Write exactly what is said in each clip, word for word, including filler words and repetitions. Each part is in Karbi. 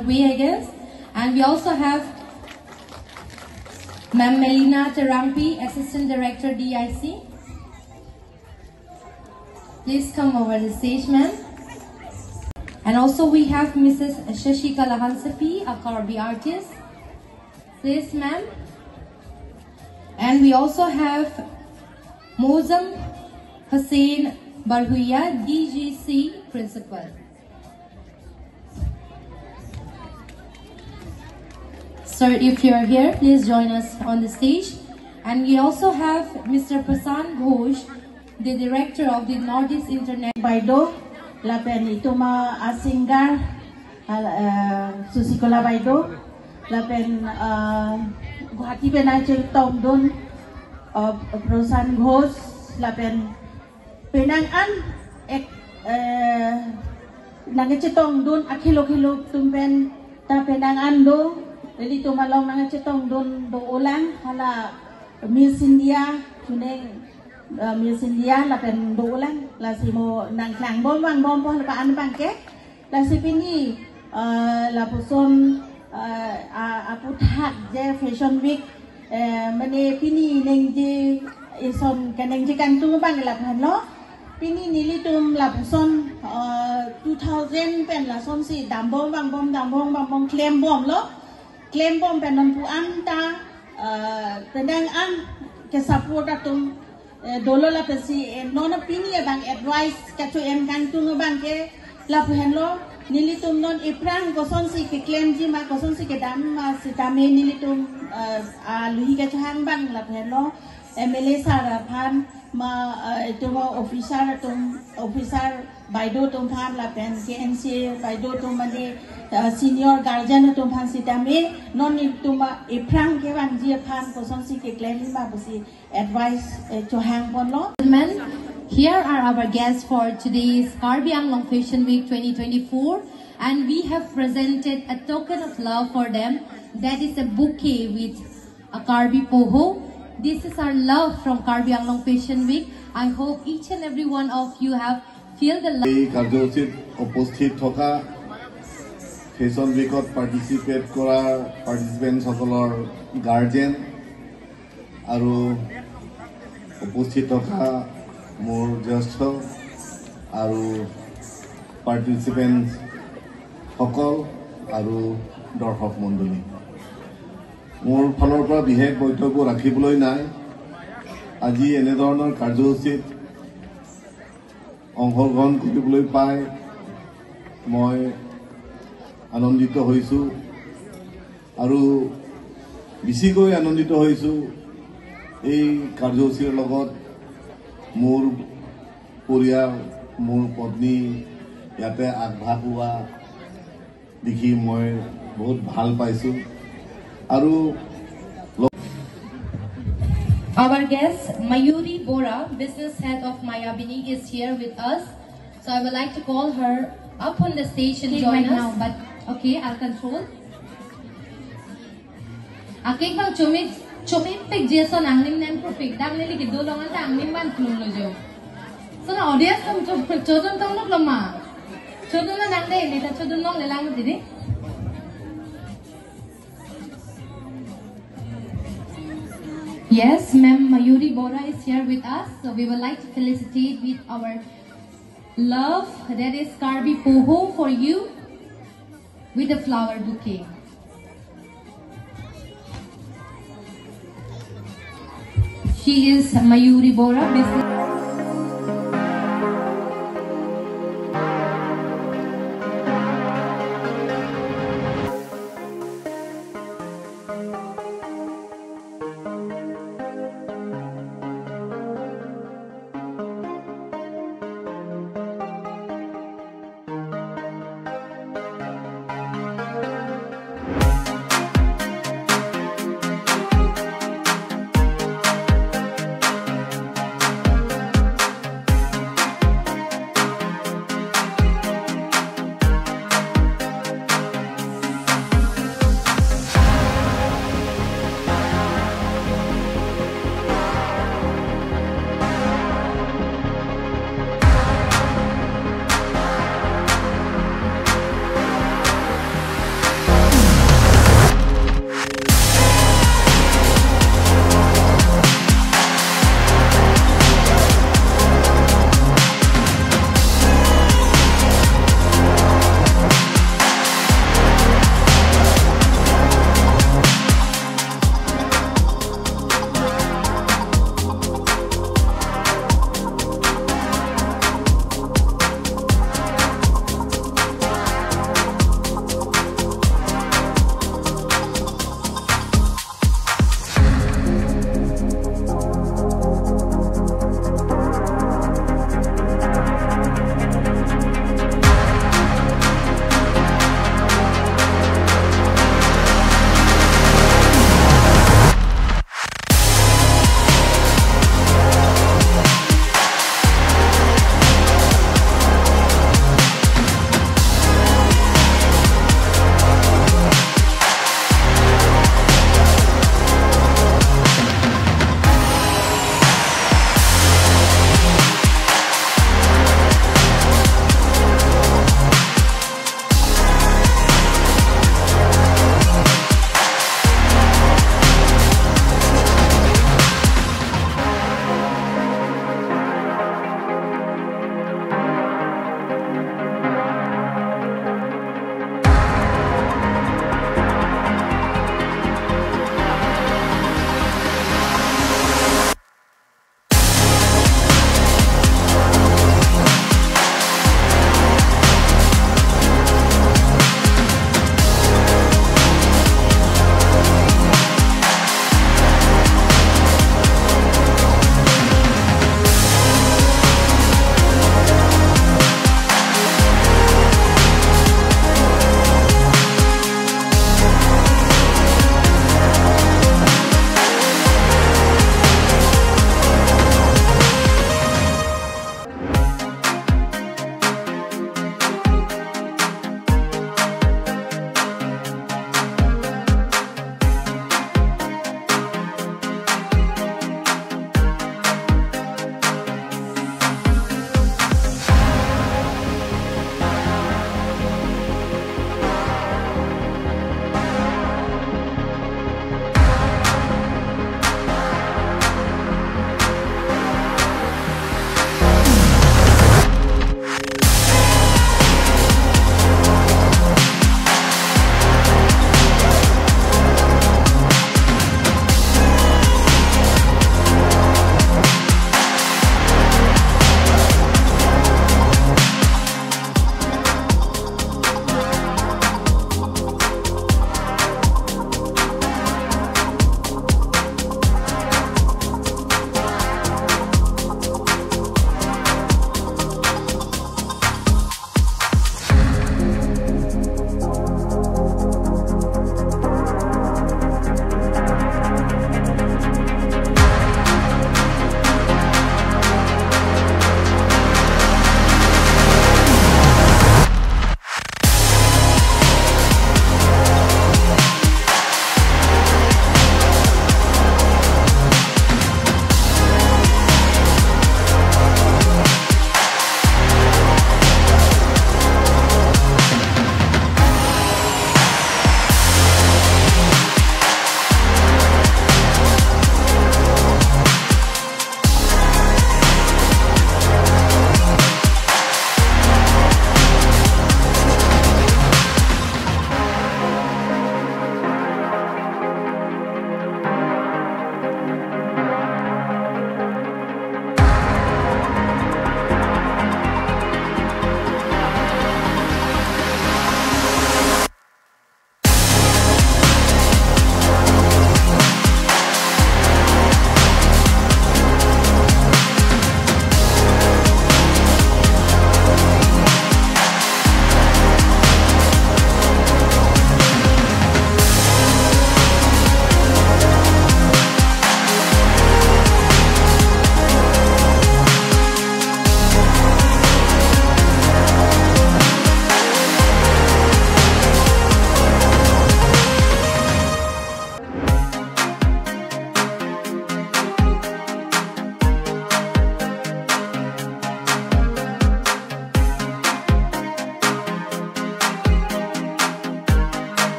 Way, I guess. And we also have Ma'am Melina Terangpi, Assistant Director, D I C. Please come over the stage, ma'am. And also we have Missus Shashikala Hansepi, a Karbi artist. Please, ma'am. And we also have Mozam Hussain Barhuya, D G C Principal. Sir, if you are here, please join us on the stage. And we also have Mister Prasant Ghosh, the director of the Northeast Internet. Baido, lapen itum a singer, ah, eh, Susikola Baido, lapen, ah, Guwahati pen nangchetongdun, ah, Prasant Ghosh, lapen penang an ek, eh, nangkachetongdun akhelo khelo atum pen ta penang an do, nelitum along nangkachetongdun do-olang, hala Miss India, chuneng, eh, Miss India lapen do-olang, lasi mo nangklangbom vangbompo hala pa-an abangke. Lasi pini, eh, lapuson, eh, a-, aphuthak je Fashion Week, eh, mane pini ningje ison kaningje kangtung abang lapuson lo. Pini nelitum lapuson, eh, two thousand pen lasonsi dambom vangbom, dambom vangbom klembomlo. Klembom pen non pu-an ta, eh, penang an ke-support atum, eh, dolo lapusi, eh, non pini abang advice kacho-en kangtung abangke lapu henlo, nelitum non iphrang kosonsi keklemji ma, kosonsi kedam ma sitame nelitum, eh, alohi kachohang abang lapu henlo, M L A sir aphan ma, eh, itum officer atum, officer baido atum aphan lapen K N C A baido atum mane, eh, senior guardian atum aphan sitame non itum, eh, iphrang kevangji aphan kosonsi keklem ma pusi advice, eh, chohangponlo. Gentlemen, here are our guests for today's Karbi Anglong Fashion Week twenty twenty-four, and we have presented a token of love for them, that is a bouquet with a Karbi poho. This is our love from Karbi Anglong Fashion Week. I hope each and every one of you have feel the love. এই কাৰ্যসূচীত উপস্থিত থকা ফেশ্বন উইকত পাৰ্টিচিপেট কৰা পাৰ্টিচিপেণ্টসকলৰ গাৰ্জেন আৰু উপস্থিত থকা মোৰ জ্যেষ্ঠ আৰু পাৰ্টিচিপেণ্টসকল আৰু দৰ্শক মণ্ডলী, মোৰ ফালৰ পৰা বিশেষ বক্তব্য ৰাখিবলৈ নাই। আজি এনেধৰণৰ কাৰ্যসূচীত অংশগ্ৰহণ কৰিবলৈ পাই মই আনন্দিত হৈছোঁ আৰু বেছিকৈ আনন্দিত হৈছোঁ এই কাৰ্যসূচীৰ লগত মোৰ পৰিয়াল, মোৰ পত্নী ইয়াতে আগভাগ লোৱা দেখি মই বহুত ভাল পাইছোঁ। আৰু Our guest, Mayuri Bora, business head of Mayabini, is here with us. So I would like to call her up on the stage and join us. But okay, I'll control. Akeng bang chomit, chomit pek Jason angning nang pro pek dang neli kedo longan ta angning ban klung lo jo. So na audience tam cho-, chodun tam lok lama. Chodun na nang de, neta chodun long le lang didi. Yes, Ma'am Mayuri Bora is here with us. So we would like to felicitate with our love, that is Karbi Poho for you, with a flower bouquet. She is Mayuri Bora, business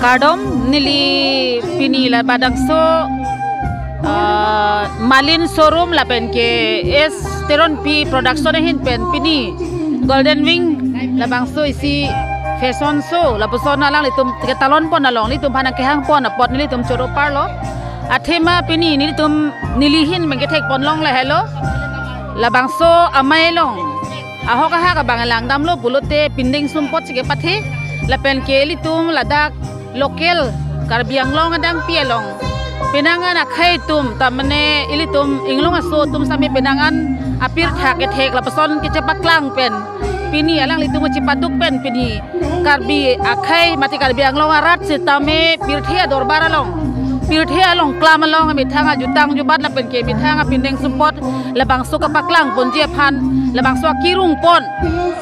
Kardom, neli pini labangso, ah, Malin Showroom lapen ke S Teronpi Production ahin pen pini Golden Wing labangso isi fashion show lapuson alanglitum ketalon pon along nelitum aphan kehang pon apot nelitum choro parlo. Athema pini nelitum neli ahin pen kethek pon longle helo. Labangso amei along ahok ahak abang langdamlo pulote pindeng sumpot si kepathe lapen ke ilitum ladak local Karbi Anglong adangpi along penang an akhei atum, ta mane ilitum inglong aso atum sitame penang an apirthe kethek lapuson kechepaklang pen pini alanglitum chepaduk pen pini Karbi akhei mate Karbi Anglong arat sitame pirthe adorbar along, pirthe along klam along methang ajutang jubat lapen ke methang apindeng sumpot labangso kapaklang ponji aphan labangso akirung pon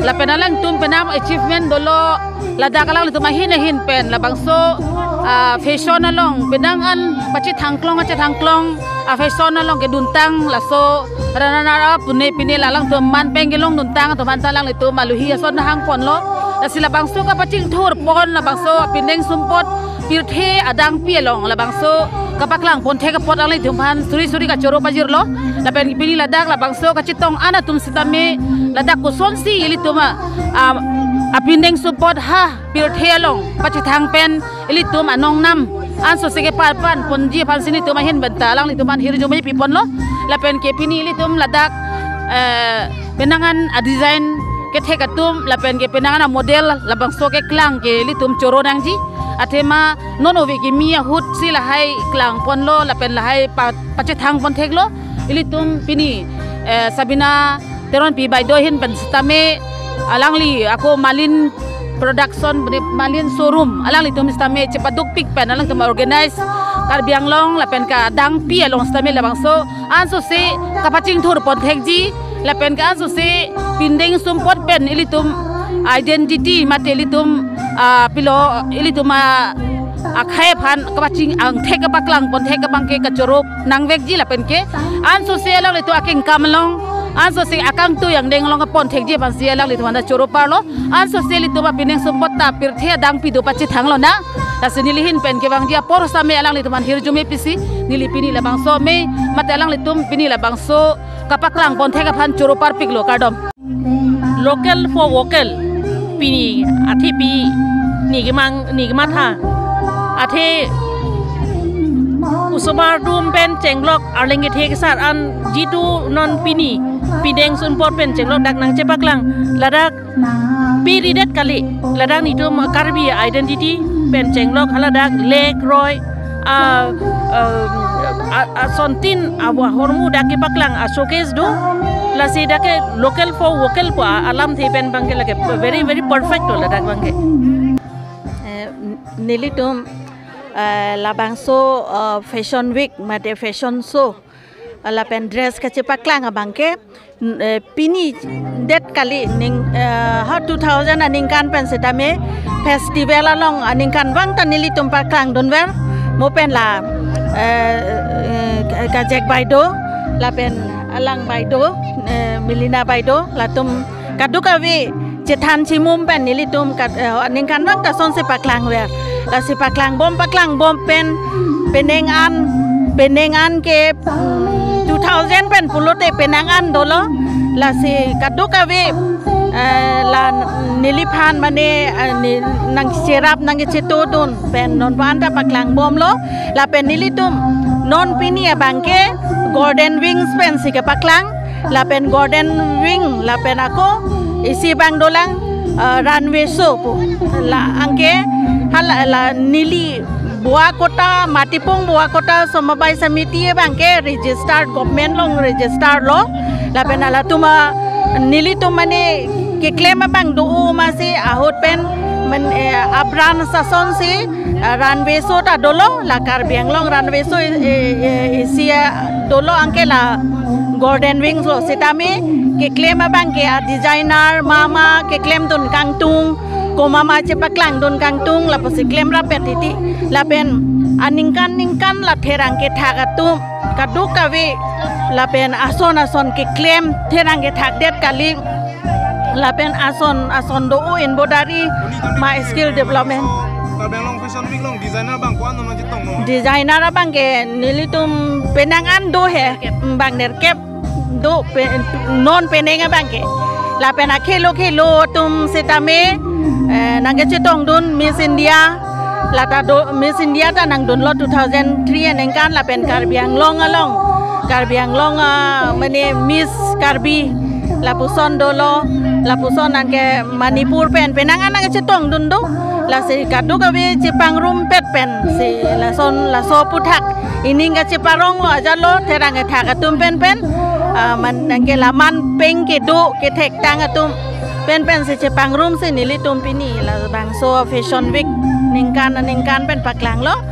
lapen alangtum penang achievement dolo ladak alanglitum ahin ahin pen labangso, ah, fashion along penang an pachethangklong achethangklong a fashion along keduntang laso runner up pune pine la alangtum man pen kelong duntang atum aphan ta alanglitum aluhi ason hang ponlo. Lasi labangso kapachingthur pon labangso apindeng sumpot pirthe adangpi along labangso kapaklang ponthek apot alanglitum aphan suri suri kachoro pajirlo. Lapen pini ladak labangso kachetong an atum sitame ladak kosonsi ilitum a, a, apindeng sumpot ha pirthe along pachethang pen ilitum anong nam anso si kepapan ponji aphan si nelitum ahin pen ta alanglitum aphan hirjume piponlo. Lapen ke pini ilitum ladak, eh, penang an adesign kethek atum lapen ke penang an amodel labangso keklang ke ilitum choro nangji. Athema non ove kimi ahut si lahai klang ponlo lapen lahai pa, pachethang pontheklo. Ilitum pini, eh, Sabina Teronpi Baido ahin pen sitame alangli ako Malin Production, Malin Showroom alanglitum sitame chepadukpik pen alangtum organize Karbi Anglong lapen ke adangpi along sitame labangso anso si kapachingthur ponthekji lapen ke anso si pindeng sumpot pen ilitum identity mate ilitum, ah, pilo ilitum, ah, akhei aphan kapaching angthek kapaklang ponthek abang ke kachoro nangvekji lapen ke anso si alanglitum akengkam along anso si akangtui angdeng along ponthekji aphan si alanglitum aphan ta choro parlo. Anso si ilitum apindeng sumpot ta pirthe adangpi do pachethang lonang. Lasi neli ahin pen kevangji apor sitame alanglitum aphan hirjume pisi neli pini labangso amei mate alanglitum pini labangso kapaklang ponthek aphan choro parpiklo, kardom. Local for vocal. Pini athe pini kemang, pini kematha. Athe osomar atum pen chenglok arleng kethe kesar an jitu non pini pindeng sumpot pen chenglok dak nangchepaklang. Ladak piridet kali, ladak nelitum Karbi identity pen chenglok haladak lake, roi, a, a, a, asontin abo ahormu dak kepaklang a showcase do. Lasi dak ke local for vocal pu a, alamthe pen abang ke lake very, very perfect lo ladak abang ke. Eh, nelitum, eh, labangso, eh, fashion week mate fashion show, eh, lapen dress kachepaklang abang ke, n-, eh, pini det kali ning, eh, ha two thousand aningkan pen sitame festival along aningkanvang ta nelitum paklang dunver. Mo pen la, eh, eh, Ka-, Kajek Baido lapen alang Baido, eh, Melina Baido latum kadokave chethan chimum pen nelitum kat, eh, aningkanvang ta asonsi paklangver. Lasi paklangbom paklangbom pen penang an, penang an ke, mm, two thousand pen pulote penang an dolo. Lasi kadokave, eh, la neliphan mane, eh, ne, nangcherap nangkechetodun pen non aphan ta paklangbomlo. Lapen nelitum non pini abang ke Golden Wings pensi kepaklang. Lapen Golden Wing lapen ako isi abang dolang, eh, runway show pu. La anke hala la neli Bokajan Matipung Bokajan Somobai Samiti abang ke registered, government along registered lo. Lapen halatum a nelitum mane keklem abang do-o masi ahut pen men, eh, apran asonsi, eh, runway show ta dolo, la Karbi Anglong runway show, eh, eh, isi, eh, dolo anke la Golden Wings lo sitame keklem abang ke a designer mama keklemdun kangtung, komat ma chepaklangdun kangtung lapusi klemrap pet titi. Lapen aningkan ningkan la therang kethak atum kadokave lapen ason ason keklem therang kethakdet kali. Lapen ason ason do-o inbodari ma skill development. Karbi Anglong Fashion Week along designer abang ko-an nangchetong lo? Designer abang ke nelitum penang an do he, bang nerkep do pe, non penang abang ke. Lapen akhelo khelo atum setame, eh, nangkechetongdun Miss India. Lata do Miss India ta nangdunlo two thousand three aningkan, lapen Karbi Anglong along, Karbi Anglong, ah, mane Miss Karbi lapuson dolo, lapuson anke Manipur pen penang an nangchetongdun do. Lasi kadokave chepangrumpet pensi lason laso aphuthak ining kacheparong lo ajatlo, therang kethak atum pen pen, ah, man anke la man peng kedo kethektang atum pen pensi chepangrumsi nelitum pini labangso Fashion Week ningkan aningkan pen paklanglo.